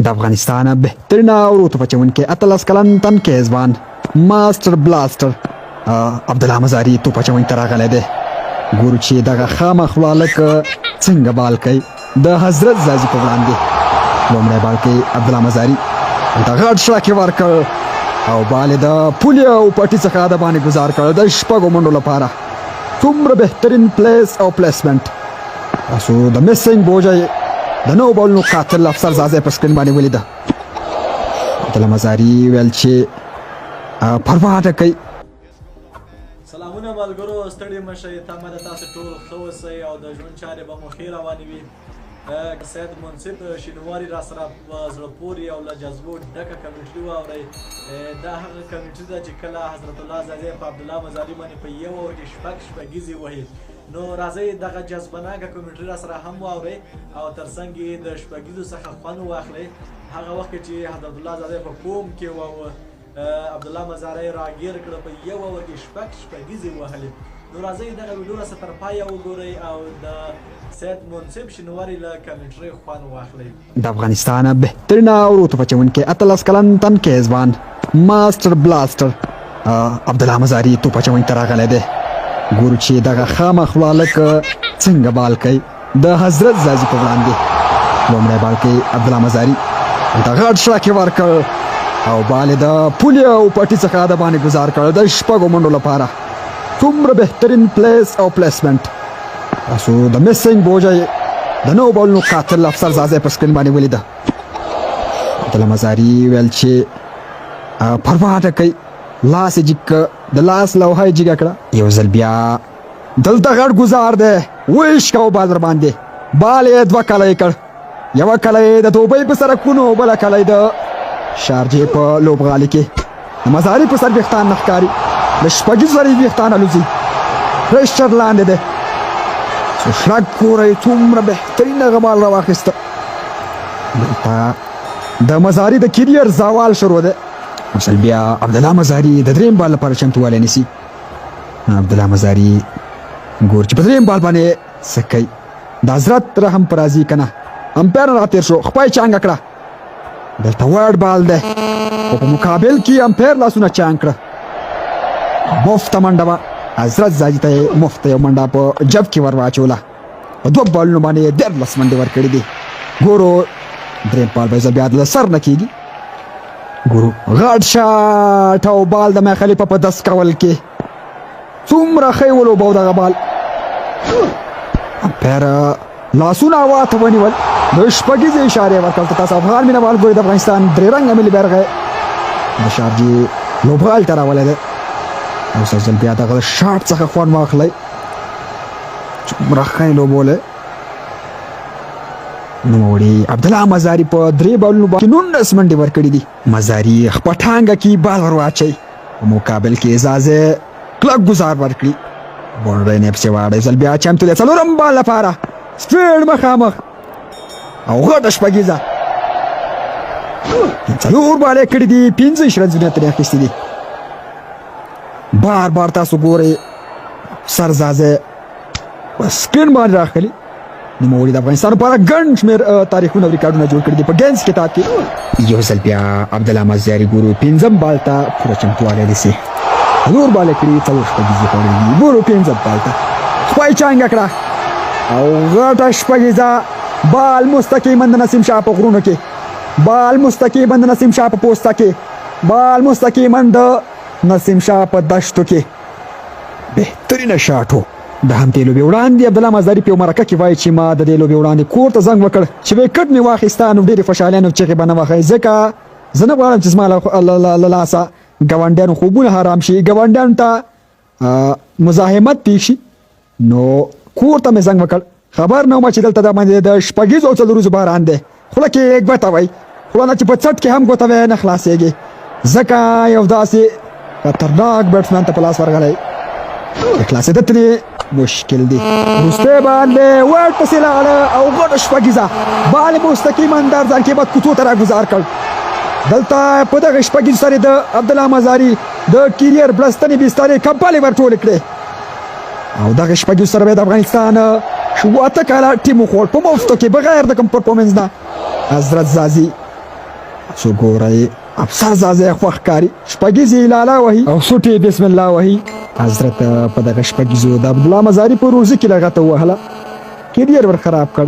د افغانستان بهترینه ورو توپ اچونکی 18 کلن تنکی ځوان ماسټر بلاسټر عبدالله مزاري توپ اچونې ته راغلی دی. ګورو چې دغه خامه خوله هلک څنګه بال کوي د حضرت ځاځي په وړاندې. لومړی بال کوي عبدالله مزاري، دلته غټ شړک یې ورکړ او بال یې د پولې او پټي څخه د باندې ګزار کړ د شپږو منډو لپاره. څومره بهترین پلیس او پلیسمنټ. تاسو د میسنګ بوجه د نو بالونو قاتل افسر ځاځی په سکرین باندې ولیده. عبدالله مزاري ویل چې پروا نه کوي. سلامونه ملګرو، ستړي مه شئ، تمه ده تاسو ټول ښه اوسئ او د ژوند چارې به مو ښې روانې وي. سید منصف شینواری را سره په زړه پورې او له جذبو ډکه کمنټري واورئ. دا هغه کمنټري ده چې کله حضرت الله ځاځی په عبدالله مزاري باندې په یو اور کې شپږ شپږیزې وهي. نو راځئ دغه جذبناکه کمنټري را سره هم واورئ او ترڅنګ یې د شپږیزو څخه خوند واخلئ. هغه وخت کې چې حضرت الله ځاځی په فوم کې و او عبدالله مزاری راګیر کړ، په یو اور کې شپږ شپږیزې وهلې. نو راځئ دغه ویډیو راسره تر پایه وګورئ او د سید منصف شینواري له کمنټرۍ خوند واخلئ. د افغانستان بهترینه ورو توپ اچونکی 18 کلن تنکی ځوان ماسټر بلاسټر عبدالله مزاري توپ اچونې ته راغلی دی. ګورو چې دغه خامه خوله هلک څنګه بال کوي د حضرت ځاځي په وړاندې. لومړی بال کوي عبدالله مزاري، دلته غټ شړک یې ورکړ او بال یې د پولې او پټي څخه د باندې ګزار کړ د شپږو منډو لپاره. څومره بهترین پلیس او پلیسمنټ. تاسو د میسنګ بوجه د نو بالونو قاتل افسر ځاځی په سکرین باندې ولیده. عبدالله مزاري ویل چې پروا نه کوي، لاس یې جګ کړ، د لاس لوحه یې جګه کړه. یو ځل بیا دلته غټ ګزار دی، ویشکاو بال در باندې، بال یې دوه کله یې کړ، یوه کله یې د دوبۍ په سرکونو، بله کله یې د شارجې په لوبغالي کې. د مزاري په سر ویښتان نه ښکاري، د شپږیزو سره یې ویښتان الوزي، پریشر لاندې دی. څو شړک ګورئ څومره بهترین هغه بال راواخیسته. دلته د مزاري د کریر زوال شروع دی. یو ځل بیا عبدالله مزاري د دریم بال لپاره چمتووالی نیسي. عبدالله مزاري ګور چې په دریم بال باندې څه کوي. د حضرت رحم پر راځي که نه. امپیر را تېر شو، خپه یې چانګه کړه. دلته وړ بال دی خو په مقابل کې امپیر لاسونه چانګ کړه. مفته منډه وه، حضرت ځاځي ته یې مفته یو منډه په جب کې ور واچوله. په دوه بالونو باندې یې 13 منډې ورکړې دي. ګورو دریم بال به بیا له سر نه کېږي. ګورو غټ شاټ او بال د میا خلیفه په دست کول کې څومره ښه یې ولوباو دغه بال. امپیر لاسونه هوا ته ونیول، د شپږیزې اشارې ورکړل. ته تاسو افغان مینهوال ګورئ د افغانستان درې رنګه ملي بیرغ د شارجې لوبغالي ته راولی دی. او یو ځل بیا دغه شاټ څخه خوند واخلئ، څومره ښه یې لوبولی. نوموړي عبدالله مزاري په درې بالونو باندې 19 منډې ورکړې دي. مزاري خپه ټانګه کې بال ور واچوي، په مقابل کې ځاځی کلک ګزار ورکړي. بونډری نه پسې واړی، ځل بیا چمتو دی څلورم بال لپاره، سټریټ مخامخ او غټه شپږیزه. څلور باله کړي دي، 25 رنزونه ترې اخیستي دي. بار بار تاسو ګورئ سر ځاځی په سکرین باندې راخلي. نوموړي د افغانستان لپاره ګڼ شمېر تاریخونه او ریکارډونه جوړ کړي دي په ګینز کتاب کې. یو ځل بیا عبدالله مزاري ګورو پنځم بال ته پوره چمتوالی نیسي. څلور باله کړي، څلور شپږیزې خوړلې دي. ګورو پنځم بال ته خوا یې چانګه کړه او غټه شپږیزه. بال مستقیما د نسیم شاه په غرونو کې، بال مستقیما د نسیم شاه په پوسته کې، بال مستقیما د نسیم شاه په دشتو کې. بهترینه شاټ و. د همدې لوبې وړاندې عبدالله مزاري په یو مرکه کې وایي چې ما د دې لوبې وړاندې کور ته زنګ وکړ چې ویکټ مې واخیسته، نو ډېرې خوشحالیانې او چغې به نه وهئ، ځکه زه نه غواړم چې زما له لاسه ګاونډیانو خوبونه حرام شي، ګاونډیانو ته مزاحمت پېښ شي. نو کور ته مې زنګ وکړ، خبر نه وم چې دلته د باندې د شپږیزو او څلوریزو باران دی. خوله کې یې ګوته وای، خوله نه چې په څټ کې هم ګوته وای نه خلاصېږي، ځکه یو داسې خطرناک بیټسمن ته په لاس ورغلی چې خلاصېده ترې مشکل دی. وروستی بال دی، وړ پسې لاړه او غټه شپږیزه. بال یې مستقیما د ارزان قیمت کوڅو ته راګوزار کړ. دلته په دغه شپږیزو سره د عبدالله مزاري د کیریر بړستنې بسترې کمپلې ورټولې کړې او دغه شپږیزو سره به د افغانستان شو اته کاله ټیم وخوړ په مفتو کې بغیر د کوم پرفورمنس نه. حضرت ځاځي څو ګورئ افسر ځاځی خوښ ښکاري، شپږیزې یې لالا وهي او سوټې یې بسم الله وهي. حضرت په دغه شپږیزو د عبدالله مزاري په روزي کې لغته ووهله، کیریر ور خراب کړ.